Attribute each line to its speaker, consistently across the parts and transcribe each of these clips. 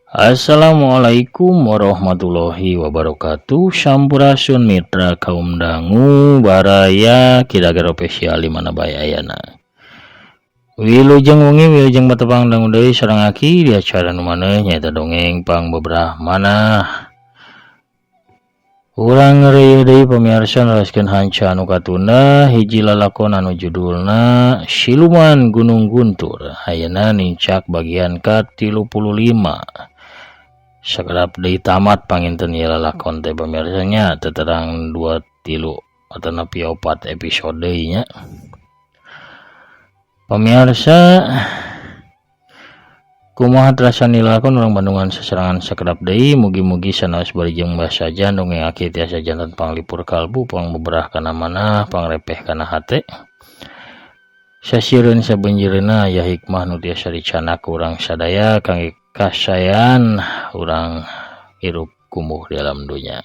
Speaker 1: Assalamualaikum warahmatullahi wabarakatuh. Sampurasun mitra kaum dangu, baraya Kidager official di mana bae ayana. Wilujeng wengi, wilujeng patepang dangu deui sareng aki di acara nu maneh, nyaeta dongeng pang beberapa manah. Urang ngeureuyeuh deui, pemirsa, neraskeun hanca anu katunda, hiji lalakon anu judulna Siluman Gunung Guntur. Ayeuna nincak bagian ka-35. Sakedap deui tamat panginten ieu lalakon teh, pemirsa nya, terang dua tilu atanapi opat episode nya, pemirsa. Kumaha terasa lalakon urang Bandungan sasarengan sakedap deui? Mugi-mugi sanaos bari jeung basajan dongeng aki tiasa janten panglipur kalbu, pangbeberah kana manah, pangrepeh kana hate. Sasieureun sabeunjeureunna aya hikmah nu tiasa dicanak ku urang sadaya kangge kasaean urang hirup kumuh di alam dunya.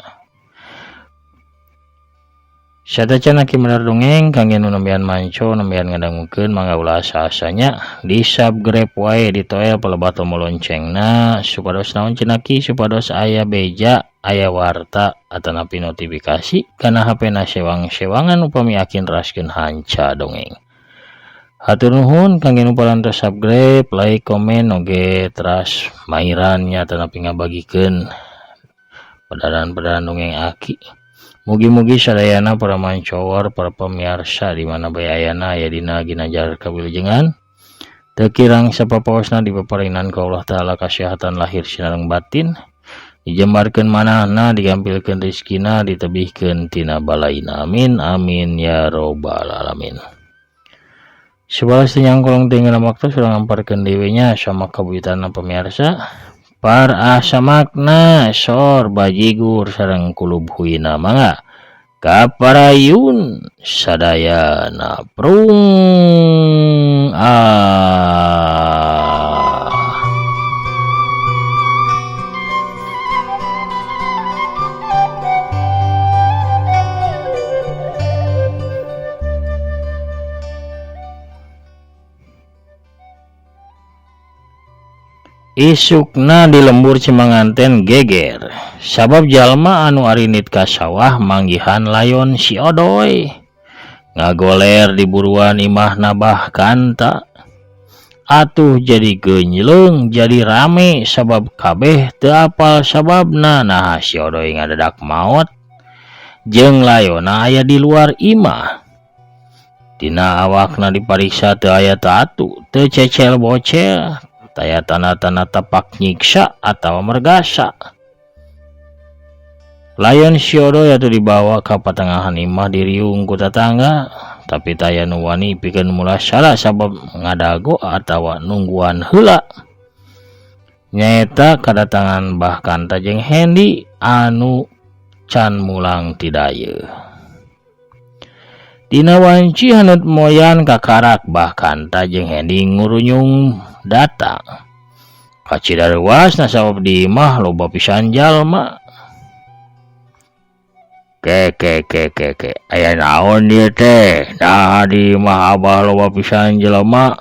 Speaker 1: Satacan aki medar dongeng, kangge nu nembean manco, nembean ngadangukeun, mangga ulah asa-asanya di subscribe wae, ditoel palebah tombol loncengna, supados naon cenah ki, supados aya beja, aya warta atanapi notifikasi kana HP na sewang-sewangan upami aki neraskeun hanca dongeng. Hatur nuhun kangge nu parantos subscribe, like, komen, oge teras mairan nya atanapi ngabagikeun pedaran-pedaran dongeng aki. Mugi-mugi sadayana para mancowor, para pemirsa di mana bae ayana, aya dina ginanjar kawilujengan. Teu kirang sapapaosna, dipaparinan ku Allah Ta'ala kasehatan lahir sinareng batin, dijembarkeun manahna, digampilkeun rezekina, ditebihkeun tina balaina. Amin amin ya robbal alamin. Sebalas nyangkolong tinggal waktu sudah ngamparkeun deui nya sama kabuyutanna, pemirsa. Par asamakna sor bajigur sareng kulub huina, mangga kaparayun sadayana, prung ah. Isukna di lembur Cimanganten geger sabab jalma anu arinit ka sawah manggihan layon si Odoy ngagoler di buruan imahna Bah Kanta. Atuh jadi geunjleung, jadi rame, sabab kabeh teu apal sababna naha si Odoy ngadadak maot jeung layonna aya di luar imah. Dina awakna dipariksa teu aya tatu, teu cecel bocel, taya tanda-tanda tapak nyiksa atau mergasa. Layon si Odoy atuh dibawa ka patengahan imah, diriung ku tatangga, tapi taya nu wani pikeun mulasara sabab ngadago atawa nungguan heula. Nyaeta kadatangan Bah Kanta jeung Hendi anu can mulang ti dayeuh. Dina wanci haneut moyan kakarak Bah Kanta jeung Hendi ngurunyung datang. Kacida reuasna sabab di imah loba pisan jalma. Ke ke ke ke ke, aya naon ieu teh? Nah, di imah abah loba pisan jelema.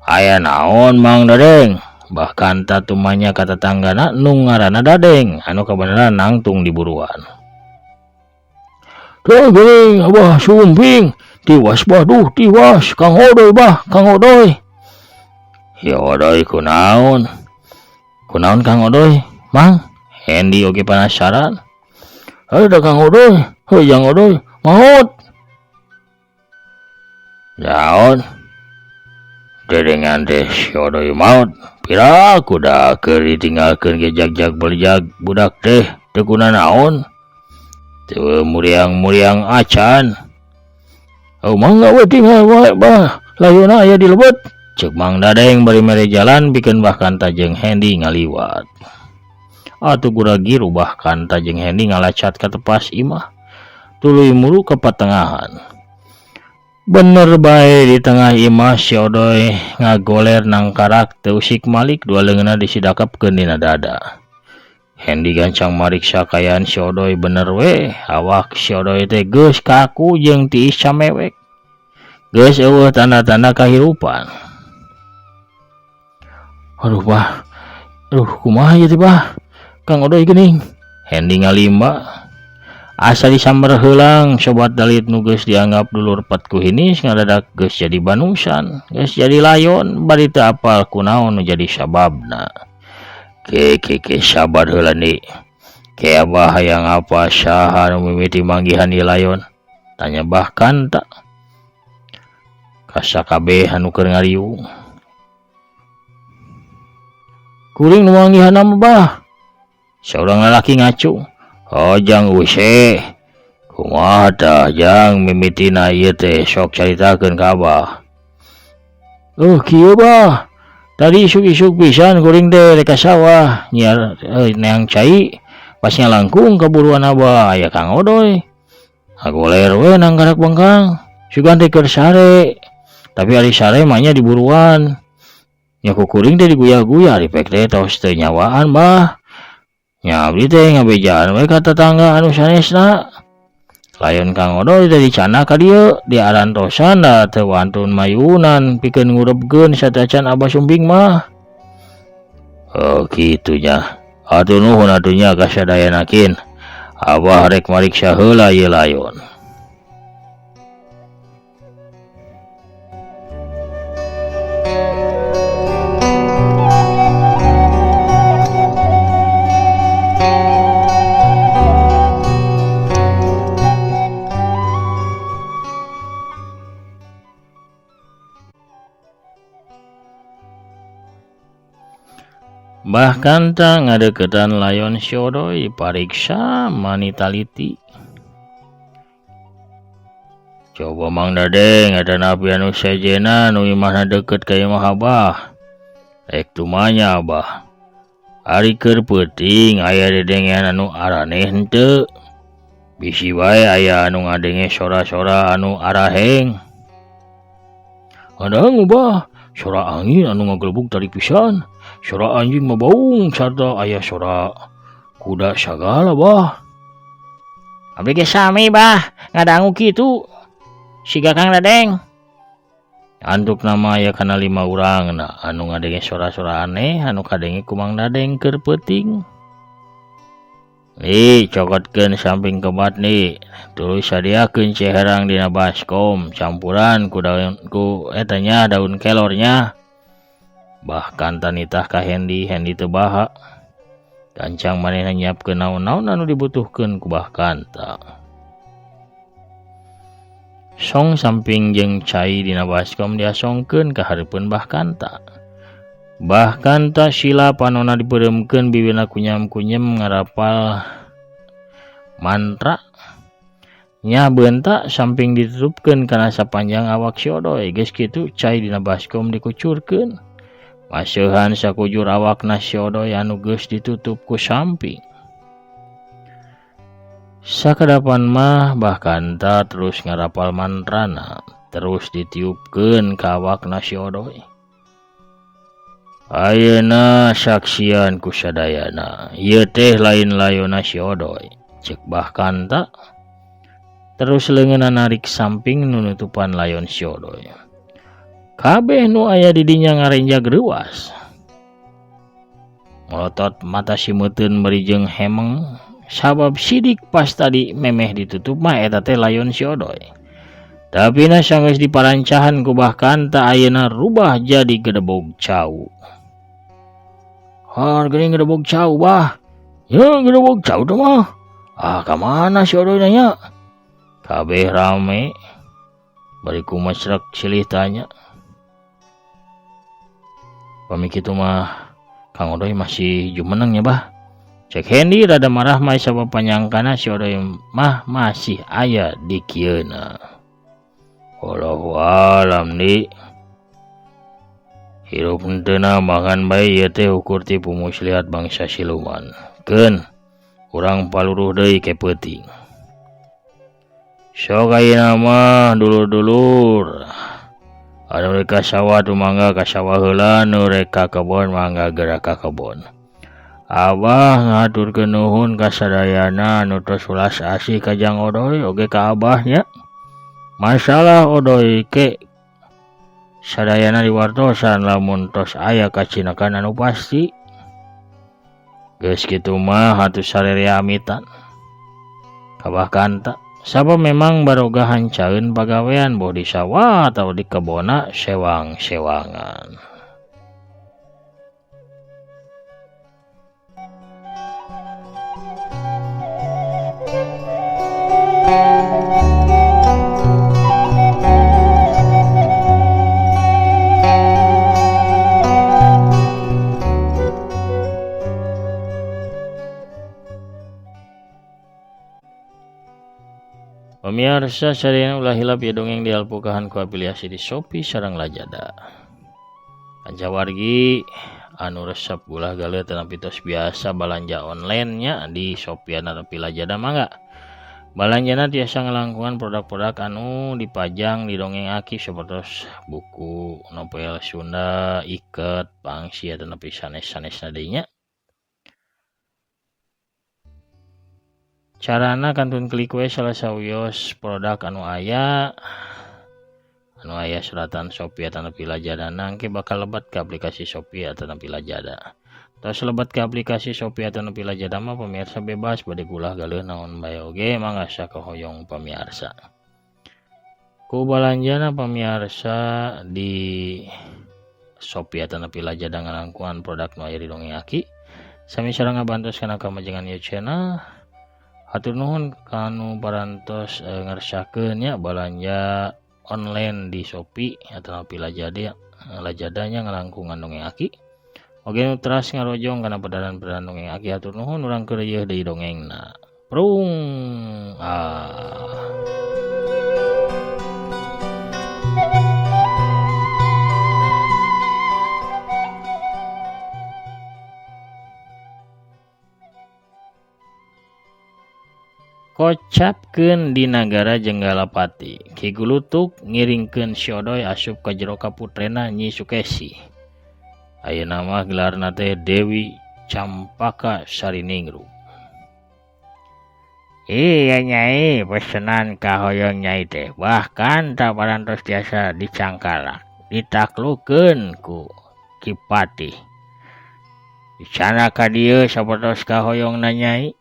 Speaker 1: Aya naon, Mang Dadeng? Bah Kanta tumanya ka tatanggana nu ngaranna Dadeng anu kabeneran nangtung di buruan. Tuh geuning abah sumping, tiwas bah, duh tiwas Kang Odoy bah, Kang Odoy. Ya Odoy kunaon? Kunaon Kang Odoy? Mang, Hendi oge penasaran. Ada Kang Odoy, heuh Jang Odoy, maot. Naon? Dedengan teh si Odoy maot. Pira kuda keur ditinggalkeun ge jag-jag belijag budak teh teu kuna naon. Teu muriang-muriang acan. Oh, mangga we tinggal wae bah, layonna aya di lebet. Ceuk Mang Dadeng bari mere jalan pikeun Bah Kanta jeung Hendi ngaliwat. Atuh guragiru Bah Kanta jeung Hendi ngalacat ka tepas imah, tuluy muru ka patengahan. Bener bae, di tengah imah si Odoy ngagoler nangkarak teu usik malik, dua leungeunna disidakepkeun dina dada. Hendi gancang mariksa kaayaan si Odoy, bener we, awak si Odoy teh geus kaku jeung tiis camewek. Geus eueuh tanda-tanda kahirupan. Aduh bah, Aduh kumaha ieu teh bah Kang Odoy geuning Hendi ngalimba asa disamber heulang sobat dalit nu geus dianggap dulur pat ku hinis ngadadak geus jadi banusan geus jadi layon bari teu apal kunaon nu jadi sababna. Ke ke ke sabar heula ni ke abah hayang apa saha nu mimiti manggihan ieu layon tanya Bah Kanta ka sakabeh anu keur ngariung. Kuring nu manggihan mah bah saurang lalaki ngacu. Oh jang use kumaha tah jang mimitina ieu teh sok caritakeun ka abah. Kieu bah tadi isuk-isuk pisan kuring teh rek ka sawah nyiar neang cai pas ngalangkung ka buruan abah aya Kang Odoy. Ngagoler we nanggarak bengkang sugan teh keur sare tapi ari sare mah nya di buruan. Nya ku kuring teh diguya-guya ari pek teh tos teu nyawaan bah. Nya abdi teh ngabejaan we ka tetangga anu sanesna. Layon Kang Odoy teh dicana ka dieu diarantosan da teu wantun mayunan pikeun ngurebkeun satacan abah sumping mah. Oh kitu nya. Atuh nuhun atuh nya ka sadayana kin. Abah rek mariksa heula ieu layon. Bah Kanta ngadeukeutan layon si Odoy pariksa manitaliti. Coba Mang Dadeng eta napi anu sejenna nu imahna deukeut ka imah abah. Rek tumanya abah. Ari keur peuting aya dedengean anu araneh henteu. Bisi wae aya anu ngadenge sora-sora anu araheng. Adangu bah, sora angin anu ngagelebug tarik pisan. Sora anjing mabaung sarta aya sora kuda sagala bah. Abdi ge sami bah, ngadangu kitu. Siga Kang Dadeng. Antuk nama aya kana 5 urang na anu ngadenge sora-sora aneh anu kadenge ku Mang Dadeng keur peuting. Nih cokotkeun samping kebat nih, tuluy sadiakeun ceherang dina baskom campuran ku daun ku eta nya daun kelornya. Bahkan tanitah ka Hendi, Hendi teu baha. Gancang manehna nyiapkeun naon-naon anu dibutuhkeun ku Bah Kanta. Song samping jeung cai dina baskom diasongkeun ka hareupeun Bah Kanta. Bah Kanta sila panona dipeureumkeun bibirna kunyam-kunyem ngarapal mantra. Nya beunta samping ditutupkeun kana sapanjang awak si Odoy geus kitu cai dina baskom dikucurkeun. Maseuhan sakujur awakna si Odoy anu geus ditutup ku samping. Sakadapan mah Bah Kanta terus ngarapal mantrana, terus ditiupkeun ka awakna si Odoy. Ayeuna saksian ku sadayana, ieu teh lain layona si Odoy, ceuk Bah Kanta. Terus leungeunna narik samping nu nutupan layon si Odoy. Kabeh nu aya di dinya ngarenjag reuas. Molotot mata si meuteun bari jeung hemeng sabab sidik pas tadi memeh ditutup mah eta teh layon si Odoy. Tapi na sanggeus diparancahan ku Bah Kanta ayeuna rubah jadi gedebog cau. Har geuning gedebog cau bah. Ya gedebog cau teh mah. Ah ka mana si Odoy nanya? Kabeh rame. Bari kumesrek silih tanya. Pami kitu mah Kang Odoy masih jumeneng nya bah. Cek Hendi rada marah mah sabab panyangkana si Odoy mah masih aya di kieuna. Wallahu alam di. Hirup henteu mangan bae ieu teh ukur tipu muslihat bangsa siluman. Keun urang paluruh deui ke peuting. Sok ayeuna mah dulur-dulur. Anu rek ka sawah tu mangga ka sawah heula, nu rek ka kebon mangga geura ka kebon. Abah ngaturkeun nuhun ka sadayana anu tos ulas asih ka Jang Odoy oge ka Abah nya. Masalah Odoy ke sadayana diwartosan lamun tos aya kacinakan anu pasti. Geus kitu mah atuh sarerea amitan. Ka Bah Kanta sabab memang baroga hancaeun pagawean boh di sawah atawa di kebona sewang-sewangan. Pemirsa sadayana ulah hilap ya dongeng dialpukahan ku afiliasi di Shopee sareng Lazada. Kancawargi anu resep gulah galeuh tetapi tos biasa balanja online nya di Shopee atanapi Lazada mangga. Balanjana tiasa ngalangkungan produk-produk anu dipajang di dongeng Aki sapertos buku, novel Sunda, iket, pangsi atanapi sanes-sanesna deui nya. Carana kantun klik we salah sawios produk anu aya suratan Shopee atanapi Lazada engke bakal lebet ke aplikasi Shopee atanapi Lazada. Tos lebet ke aplikasi Shopee atanapi Lazada mah pemirsa bebas bade gulah galeuh naon bae oge mangga sakohoyong pemirsa. Ku balanjana pemirsa di Shopee atanapi Lazada ngalangkungan produk nu aya di dongeng Aki. Sami sareng ngabantos kana kamajengan ieu channel. Hatur nuhun kanu parantos ngersakeun nya balanja online di Shopee atanapi Lazada Lazadanya ngalangkungan dongeng Aki. Oge nu teras ngarojong kana pedaran-pedaran dongeng Aki hatur nuhun urang keur ieu deui dongengna. Prung ah. Kocapkeun di nagara Jenggalapati. Ki Gulutuk ngiringkeun si Odoy asup ka jero kaputrena Nyi Sukesi. Ayeuna mah gelarna teh Dewi Campaka Sariningrum. Iya Nyai, pesenan kahoyong Nyai teh bahkan tak parantos tiasa dicangkalak, ditaklukeun ku Ki Patih. Dicana ka dieu sapertos kahoyongna Nyai.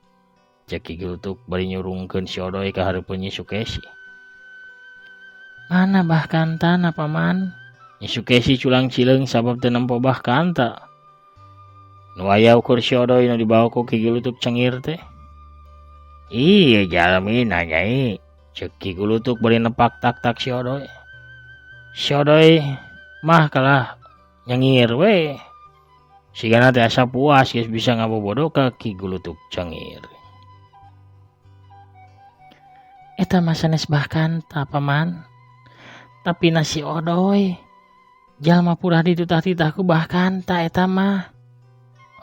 Speaker 1: Cek Ki Gulutuk bari nyurungkeun si Odoy ka hareupeun Nyi Sukesi. Mana Bah Kantana paman? Nyi Sukesi culang cileung sabab teu nempo Bah Kanta. Nu aya ukur si Odoy nu dibawa ku Ki Gulutuk cengir teh. Iya jalmina Nyai. Cek Ki Gulutuk bari nepak tak-tak si Odoy. Si Odoy mah kalah nyengir we. Sigana teh asa puas geus bisa ngabobodo ka Ki Gulutuk cengir. Eta mah sanes Bah Kanta paman. Tapi nasi Odoy jalma purah ditutah-titah ku Bah Kanta eta mah.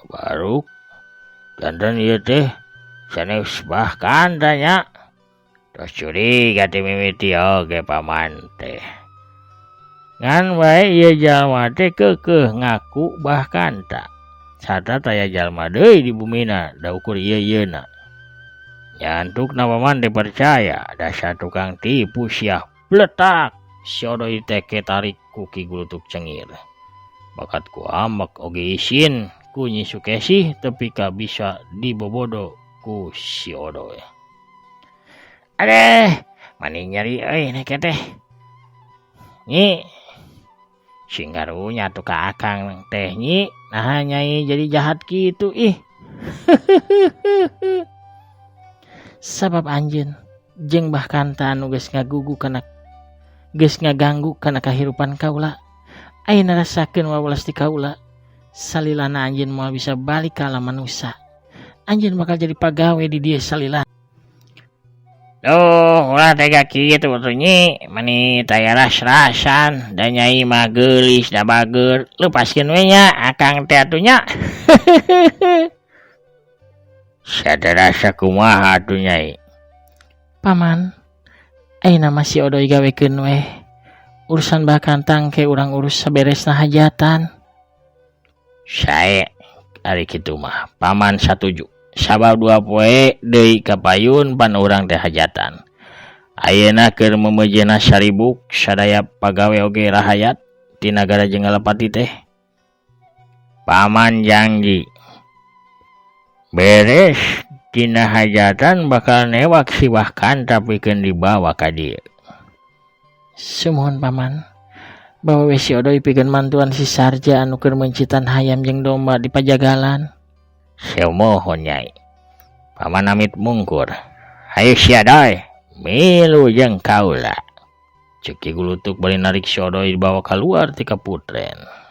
Speaker 1: Baruk dandan ieu teh sanes Bah Kanta nya. Tos curiga teh mimiti oge paman teh. Ngan wae ieu jalma teh keukeuh ngaku Bah Kanta. Sarta taya jalma deui di bumina da ukur ieu-ieuna. Nyantuk na paman teh percaya dasar tukang tipu sia. Bletak si Odoy teh tarik ku Ki Gulutuk cengir. Bakat ku ambek oge isin ku Nyi Sukesi tepi ka bisa dibobodo ku si Odoy. Adeh, mani nyeri euy nek teh. Nyi, sing karunya tuh ka akang teh Nyi, naha Nyai jadi jahat kitu ih. Sabab anjeun jeung Bah Kanta anu geus ngagugu kana geus ngaganggu kana kahirupan kaula. Ayeuna rasakeun wawelas ti kaula. Salilana anjeun moal bisa balik ka alam manusa. Anjeun bakal jadi pagawe di dieu salilana. Duh, ulah tega kitu atuh Nyi, mani taya ras-rasan da Nyai mah geulis da bager. Lepaskeun we nya akang teh atuh nya. Sadarasa kumaha atuh Nyai? Paman, ayeuna mah si Odoy gawekeun weh. Urusan Bah Kanta engke urang urus saberesna hajatan. Sae ari kitu mah paman satuju. Sabab dua poe deui kapayun pan urang teh hajatan. Ayeuna keur memejeuna saribuk sadaya pagawe oge rahayat ti nagara Jenggalapati teh. Paman janji. Beres dina hajatan bakal newak siwah kanta pikeun dibawa ka dieu. Sumuhun paman. Bawa we si Odoy pikeun mantuan si Sarja anu keur meuncitan hayam jeung domba di pajagalan. Sumuhun Nyai. Paman amit mungkur. Hayu sia Doy, milu jeung kaula. Ceuk Ki Gulutuk bari narik si Odoy dibawa kaluar ti kaputren.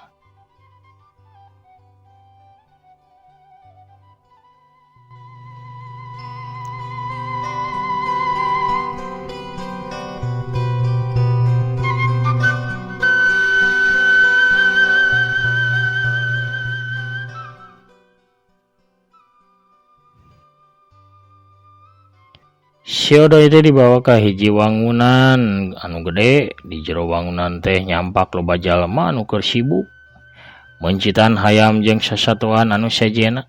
Speaker 1: Si Odoy teh dibawa ka hiji wangunan anu gede. Di jero wangunan teh nyampak loba jalma anu keur sibuk meuncitan hayam jeung sasatoan anu sejenna.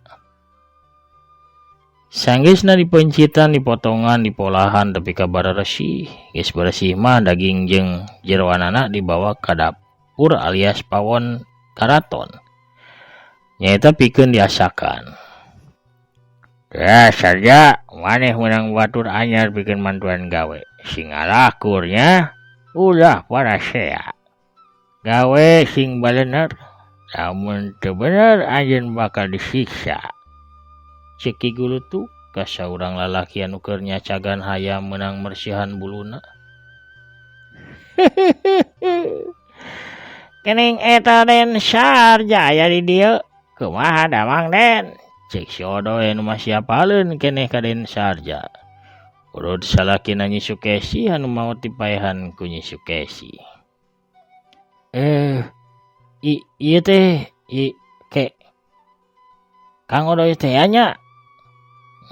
Speaker 1: Sanggeusna dipencitan, dipotongan, dipolahan tepi ka bararesih. Geus beresih mah daging jeung jeroanana dibawa ka dapur alias pawon karaton. Nyaeta pikeun diasakan. Ya Sarja, maneh meunang batur anyar pikeun mantuan gawe. Sing alakur nya, ulah parasea. Gawe sing balener, lamun teu bener anjeun bakal disiksa. Ceuk Ki Gulutuk ka saurang lalaki anu keur nyacagan hayam meunang mersihan buluna. Kening eta Den Sarja aya di dieu. Kumaha damang Den? Cek si Odoy anu masih apaleun keneh ka Den Sarja. Urut salakina Nyi Sukesi anu maot dipaehan ku Nyi Sukesi. Ieu teh ke Kang Odoy teh nya.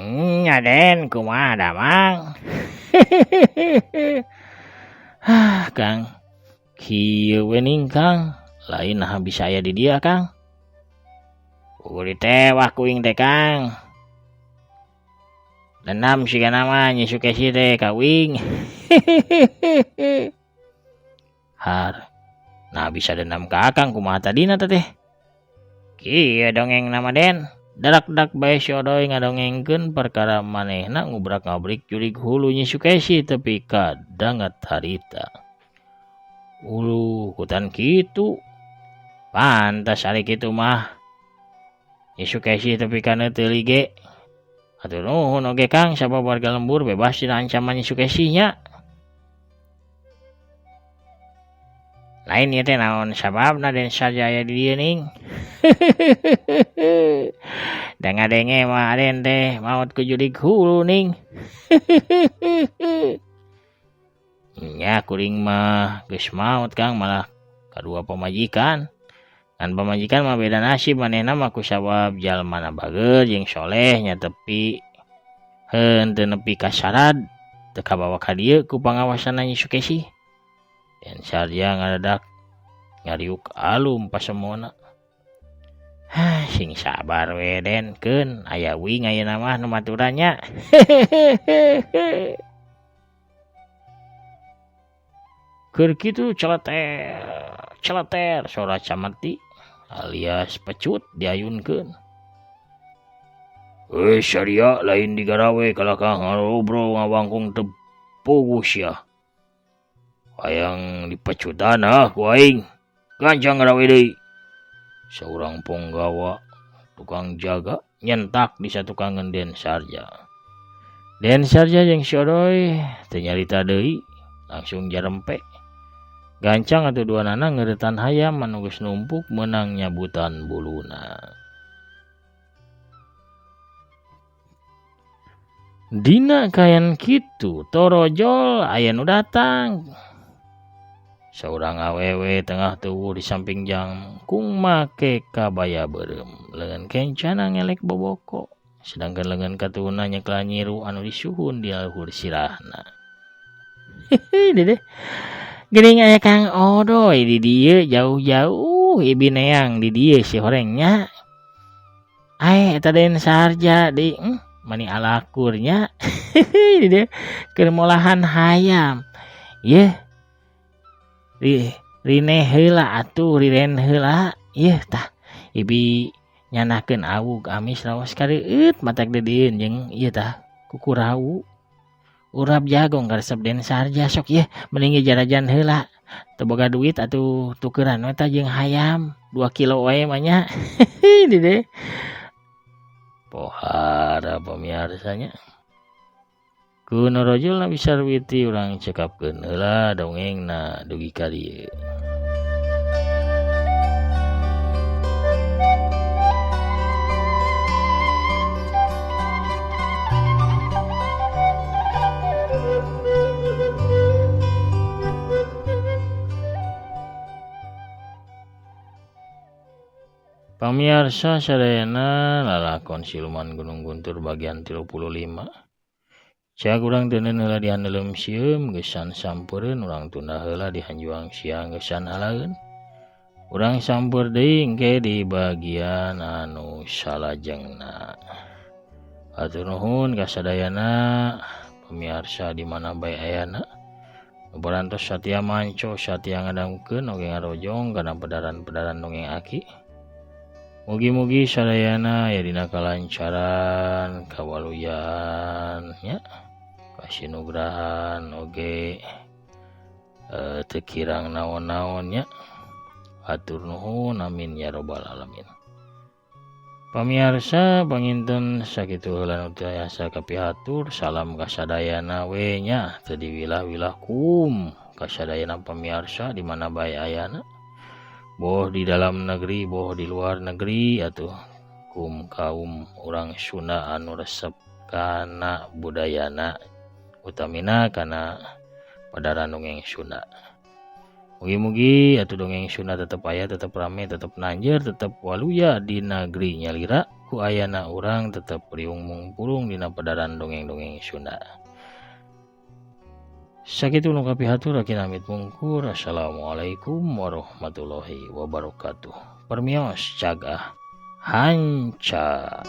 Speaker 1: Nya Den, kumaha damang? Hah, Kang. Kieu we ning Kang, lain naha bisa aya di dieu Kang. Kudu ditewah kuing teh Kang. Dendam sigana mah Nyi Sukesi teh ka uing. Har. Nah bisa dendam ka Akang kumaha tadina teh? Kieu dongeng nama Den. Darak-dak bae si Odoy ngadongengkeun perkara manehna ngubrak-ngabrik jurig hulu Nyi Sukesi tepi ka danget harita. Uluh kutan kitu. Pantas ari kitu mah. Nyi Sukesi tepi ka neuteuli ge. Hatur nuhun oge Kang, sabab warga lembur bebas tina ancaman Nyi Sukesi nya. Lain ieu teh naon sababna Den Sarja aya di dieu ning. Da ngadenge mah Aden teh maot ku jurig hulu ning. Nya kuring mah geus maot Kang, malah kadua pamajikan. Ngan pamajikan mah beda nasib, manehna mah kusabab jalmana bager jeung soleh nya tepi henteu nepi ka sarad teu kabawa ka dieu ku pangawasanna Nyi Sukesi. Den Sarja ngadadak ngariuk alum pasemona. Hah, sing sabar we Den, keun aya uing ayeuna mah nu maturan nya. Keur kitu celeter celeter sora cameti alias pecut diayunkeun. Heuh saria lain digarawe kalakah ngarobrol ngawangkung teu puguh sia. Hayang dipecutan ah ku aing. Gancang ngarawe deui. Saurang ponggawa tukang jaga nyentak di satukangeun Den Sarja. Den Sarja jeung si Odoy teu nyarita deui, langsung jarempe. Gancang atuh duanana ngeuretan hayam anu geus numpuk meunang nyabutan buluna. Dina kayan kitu torojol aya nu datang. Saurang awewe tengah tuwuh di samping jangkung make kabaya beureum. Leungeun kencana ngelek boboko, sedangkan leungeun katuhuna nyekla nyiru anu disuhun di luhur sirahna. Hehe dedeh. Geuning aya Kang Odoy di dieu jauh-jauh ibi neang di dieu si horengnya. Ae eta Den Sarja deui, mani alakurnya. Hehe dedeh keur molahan hayam. Yeuh. Rine heula atuh, riren heula. Yeuh tah ibi Nyanakeun awug amis raos kareueut matak deudieun jeung ieu tah kukurau. Urap jagong karesep Den Sarja sok yeuh mending ge jarajan heula. Teu boga duit atuh tukeran we tah jeung hayam 2 kilo wae mah nya. Di dieu. Pohara pamiarsa nya. Ku norojul Nabi Sarwiti urang cekapkeun heula dongengna dugi ka dieu. Pamiarsa sadayana lalakon Siluman Gunung Guntur bagian 35. Cag urang teu heula dihandeleum sieum geusan sampeureun urang tunda heula dihanjuang siang geusan halaeun. Urang sampeur deui engke di bagian anu salajengna. Hatur nuhun ka sadayana pamiarsa di mana bae ayana. Parantos satia manco satia ngadangukeun oge ngarojong kana pedaran-pedaran dongeng aki. Mugi-mugi sadayana aya dina kalancaran, kawaluyan nya, kasinugrahan oge teu kirang naon-naon nya. Hatur nuhun amin ya robbal alamin. Pamiarsa panginten sakitu heula nu tiasa kapihatur, salam kasadayana we nya teu diwilah-wilah kum kasadayana pamiarsa di mana bae ayana. Boh di dalam negeri, boh di luar negeri atuh kum kaum urang Sunda anu resep kana budayana utamina kana padaran dongeng Sunda. Mugi-mugi atuh dongeng Sunda tetep aya, tetep rame, tetep nanjer, tetep waluya di negeri nyalira ku ayana urang tetep riung mungpurung dina padaran dongeng-dongeng Sunda. Sakitu nu kapihatur aki amit mungkur. Assalamualaikum warahmatullahi wabarakatuh. Permios cagah hanca.